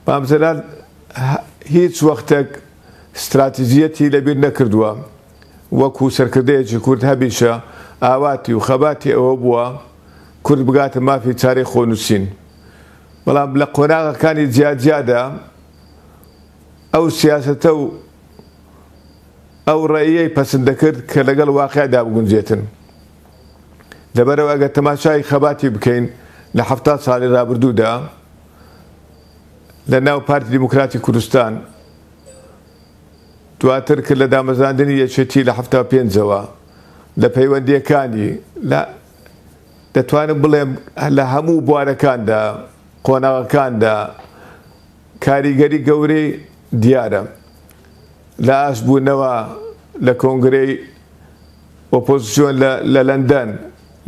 مام جەلال هیچ وەختێک ستراتیجیەتی لەبیر نەکردووە، وەکو سەرکردەیەکی کورد هەمیشە ئاواتی و خەباتی ئەوە بووە کورد بگاتە مافی چارەی خۆنووسین، بەڵام لە قۆناغەکانی جیاجیادا ئەو سیاسەتە و ئەو ڕێیەی پەسند دەکرد کە لەگەڵ واقیعدا بگونجێتن. لەبەرئەوە ئەگەر تەماشای خەباتی بکەین لە 70 ساڵی ڕابردوودا لە ناو پارتی دیموکراتی کوردستان، دواتر کە لە دامەزراندنی یەکێتی لە 75ەوە لە پەیوەندییەکانی لە دەتوانم بڵێم لە هەموو بوارەکاندا قۆناغەکاندا کاریگەری گەورەی دیارە لە ئاشتبوونەوە لە کۆنگرەی ئۆپۆزسیۆن لە لەندەن،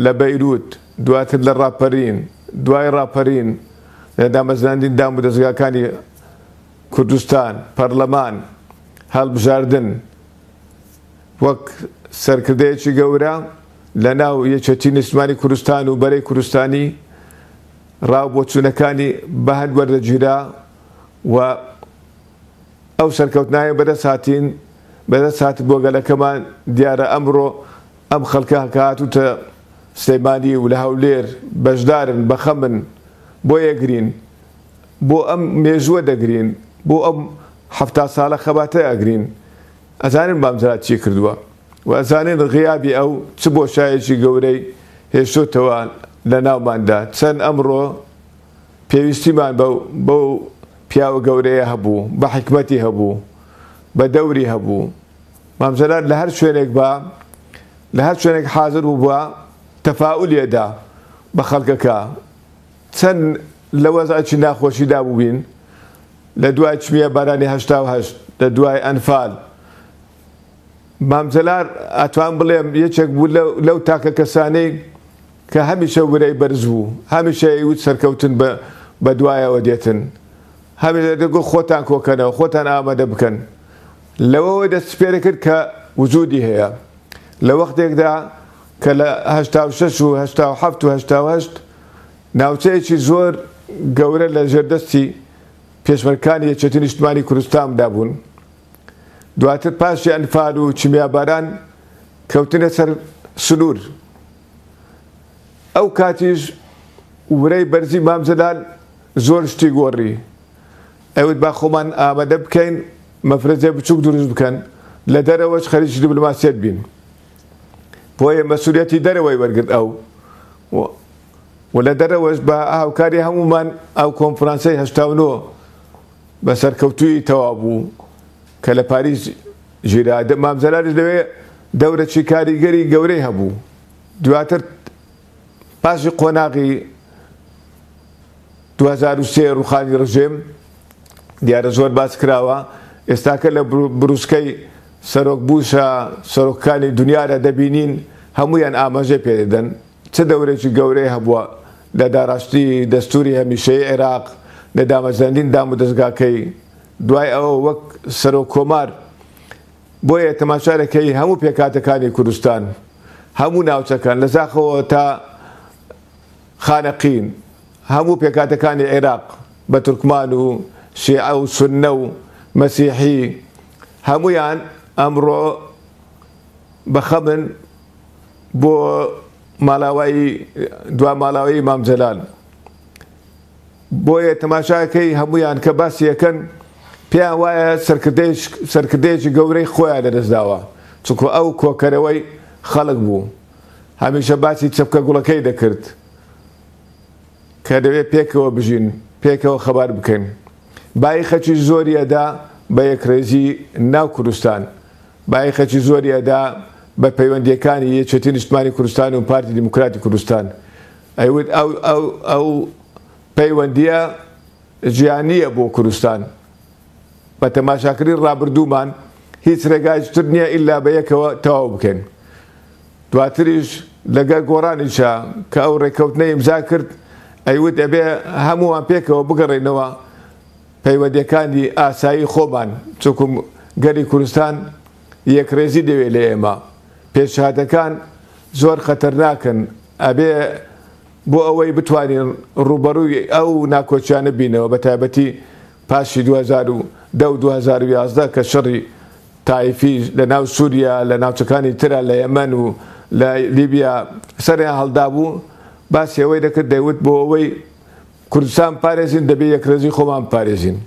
لە بەیروت، دواتر لە ڕاپەرین، دوای ڕاپەرین لە دامەزراندنی دامودەزگاکانی کوردستان، پەرلەمان، هەڵبژاردن، وەک سەرکردەیەکی گەورە لە ناو یەکێتی نیشتمانی کوردستان و بەرەی کوردستانی ڕاو بۆچوونەکانی بە هەند وەردەگیرا و ئەو سەرکەوتنانەی بەدەست هاتین بەدەست هات بۆ گەلەکەمان، دیارە ئەمڕۆ ئەم خەڵکە کە هاتووتە سلێمانی و لە هەولێر بەشدارن بەخەمن بۆ ئەگرین، بۆ ئەم مێژووە دەگرین، بۆ ئەم 70 ساڵە خەباتە ئەگرین، ئەزانن مام جەلال چی کردووە و ئەزانن غیابی ئەو چ بۆشایەکی گەورەی هێشتۆتەوە لە ناوماندا، چەند ئەمڕۆ پێویستیمان بەو پیاوە گەورەیە هەبوو، بە حیکمەتی هەبوو، بە دەوری هەبوو. مام جەلال لە هەر شوێنێک با، لە هەر شوێنێک حازر بووبا، تەفاولی ئەدا بە خەڵکەکە. چەند لە وەزعێکی ناخۆشیدا بووبین، لە دوای کیمیابارانی 88، لە دوای ئەنفال، مام جەلال ئەتوانم بڵێم یەکێک بوو لەو تاکە کەسانەی کە هەمیشە ورەی بەرز بوو، هەمیشە ئەیوت سەرکەوتن بە دوایەوە دێتن، هەمیشە دەگوت خۆتان کۆکەنەوە، خۆتان ئامادە بکەن. لەوەوە دەستی پێ دەکرد کە وجودی هەیە. لە وەختێکدا کە لە 86 و 87 و 88 ناوچەیەکی زۆر گەورە لە ژێردەستی پێشمەرگەکانی یەکێتی نیشتمانی کوردستاندا بوون، دواتر پاشی ئەنفال و کیمیاباران کەوتنە سەر سنوور. ئەو کاتیش ورەی بەرزی مام جەلال زۆر شتی گۆڕی. ئەیوت با خۆمان ئامادە بکەین، مەفرەزەی بچووک دروست بکەن، لە دەرەوەش خەریکی دیبلۆماسیەت بین. بۆیە مەسولیەتی دەرەوەی وەرگرت ئەو و لە دەرەوەش بە هاوکاری هەموومان ئەو کۆنفرانسەی 89 بە سەرکەوتوویی تەواو بوو کە لە پاریس گیرا. مام جەلالیش لەوێ دەورەکی کاریگەری گەورەی هەبوو. دواتر پاشی قۆناغی 2003 ڕوخانی ڕژێم دیارە زۆر باس کراوە، ئێستاکە لە بروسکەی سەرۆک بوشە سەرۆکانی دنیادا دەبینین هەمویان ئاماژەی پێدەدەن چ دەورێکی گەورەی هەبووە لە داڕشتنی دەستوری هەمیشەیی عێراق، لە دامەزراندنی دام و دەزگاکەی، دوای ئەوە وەک سەرۆک کۆمار. بۆیە تەماشا دەکەی هەموو پێکهاتەکانی کوردستان، هەموو ناوچەکان لە زاخەوە تا خانەقین، هەموو پێکهاتەکانی عێراق بە تورکمان و شیعە و سوننە و مەسیحی هەموویان ئەمڕۆ بەخەمن بۆ ماڵاوایی دوا ماڵاوایی مام جەلال. بۆیە تەماشاکەی هەموویان کە باسی یەکەن پێیان وایە سەرکردەیەکی گەورەی خۆیان لەدەستداوە، چونکە ئەو کۆکەرەوەی خەڵک بوو، هەمیشە باسی چەپکە گوڵەکەی دەکرد کە دەبێت پێکەوە بژین، پێکەوە خەبات بکەین. بایەخێکی زۆری ئەدا بە یەکڕێزی ناو کوردستان، بایەخێکی زۆری ئەدا بە پەیوەندییەکانی یەکێتی نیشتمانی کوردستان و پارتی دیموکراتی کوردستان. ئەیوت ئەو ئەو ئەو پەیوەندییە ژیانییە بۆ کوردستان. بە تەماشاکردنی ڕابردوومان هیچ ڕێگایەکی تر نییە ئیلا بە یەکەوە تەواو بکەین. دواتریش لەگەر گۆڕانیشا کە ئەو ڕێککەوتنەی ئیمزا کرد ئەیوت ئەبێ هەمووان پێکەوە بگەڕێینەوە پەیوەندیەکانی ئاسایی خۆمان، چونکو گەلی کوردستان یەکڕێزی دەوێ لە ئێمە، پێشهاتەکان زۆر خەتەرناکن، ئەبێ بۆ ئەوەی بتوانین ڕووبەڕووی ئەو ناکۆکیانە بینەوە بە تایبەتی پاشی 2010 و 2011 کە شەڕی تایفی لە ناو سووریا، لە ناوچەکانی ترا، لە یەمەن و لە لیبیا سەریان هەڵدابوو، باسی ئەوەی دەکرد، دەیوت بۆ ئەوەی کوردستان پارێزین دەبێ یەکڕێزی خۆمان پارێزین.